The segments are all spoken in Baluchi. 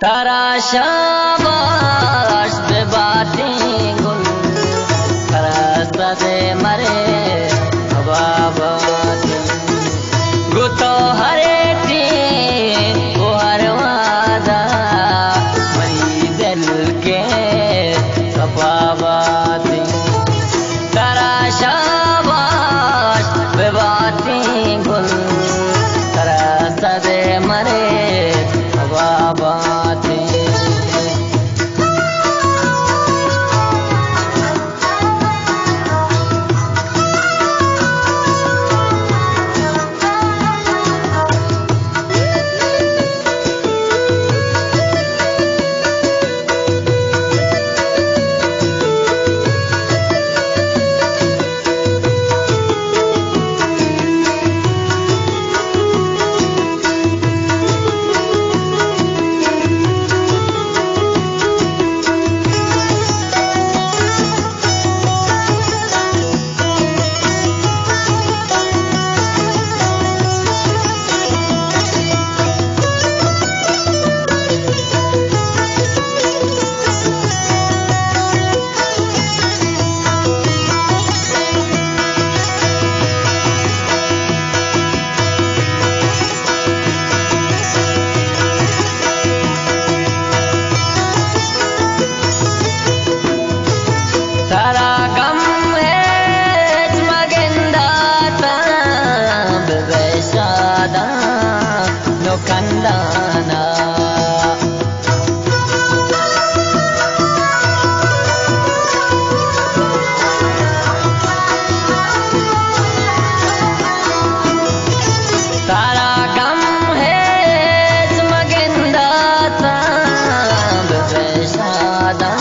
ترا شاباش بہ باتیں گل، ترا صد مرحبا باتیں۔ گوں تو ہر ٹیم و ہر وہدا منی دل کہ صفا باتیں۔ ترا شاباش بہ باتیں گل، ترا صد مرحبا باتیں۔ ترا گم ہچ مگنداتاں، ببئے شاداں نو کندانا۔ ترا گم ہچ مگنداتاں، ببئے شاداں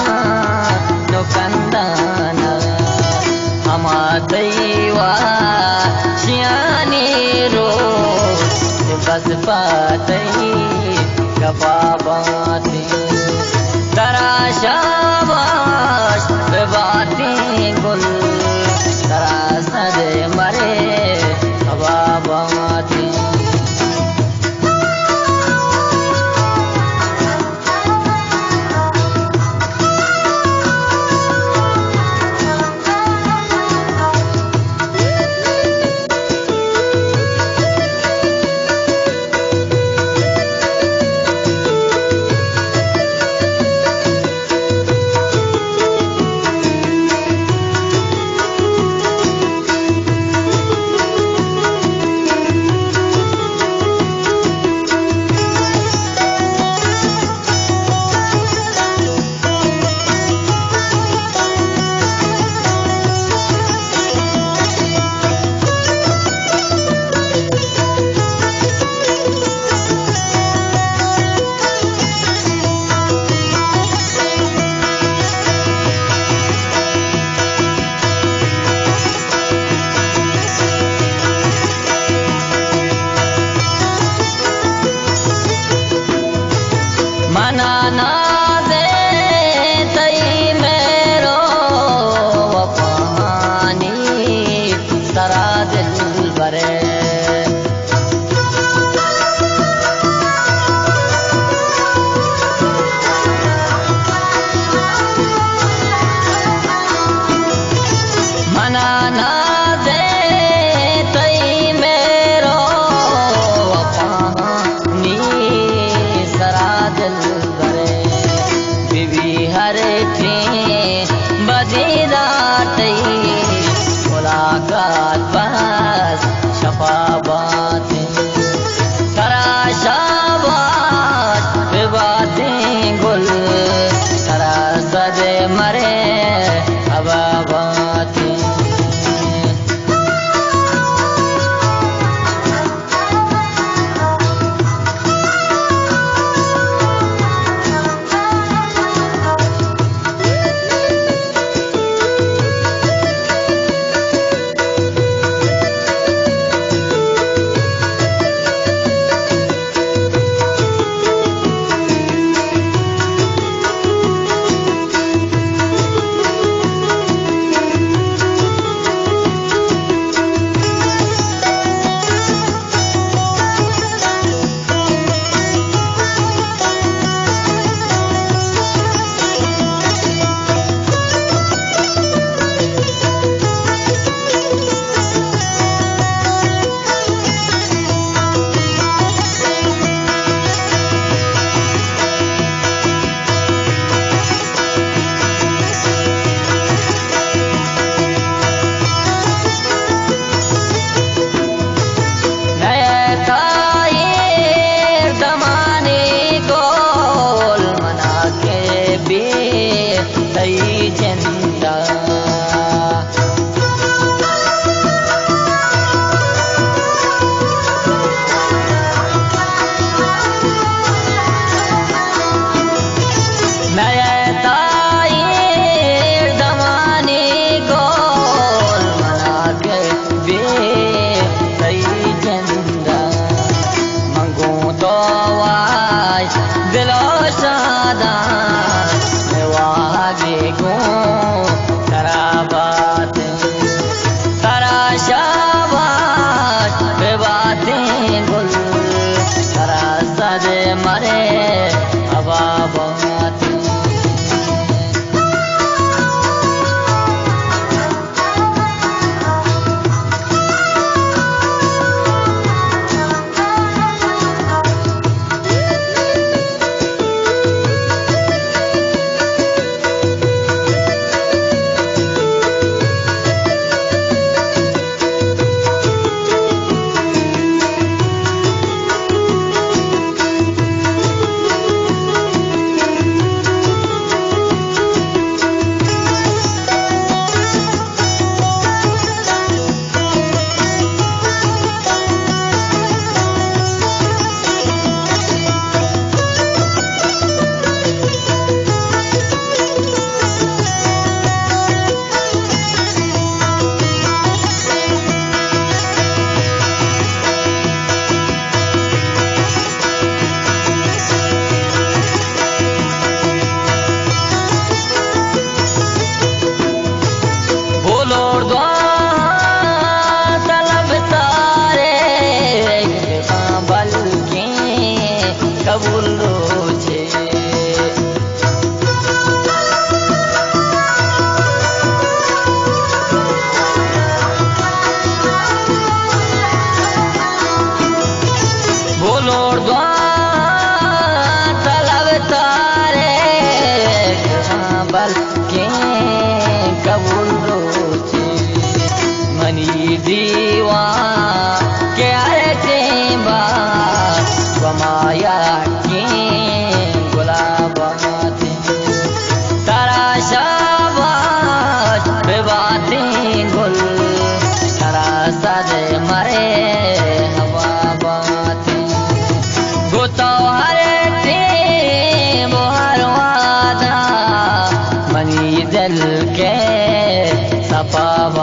نو کندانا۔ ہما تئی واشیانی روچ بس پہ تئی گپا باتیں۔ ترا شاباش بہ باتیں گل، ترا صد مرحبا باتیں۔ منا نازیں تئی مہر و وفانی سرا دلبرے۔ منا نازیں تئی مہر و وفانی سرا دلبرے۔ بہ بی ہر ٹیم بدیدار تئی ملاقات بس شفا باتیں۔ ترا شاباش بہ باتیں گل، ترا صد مرحبا باتیں۔ پاو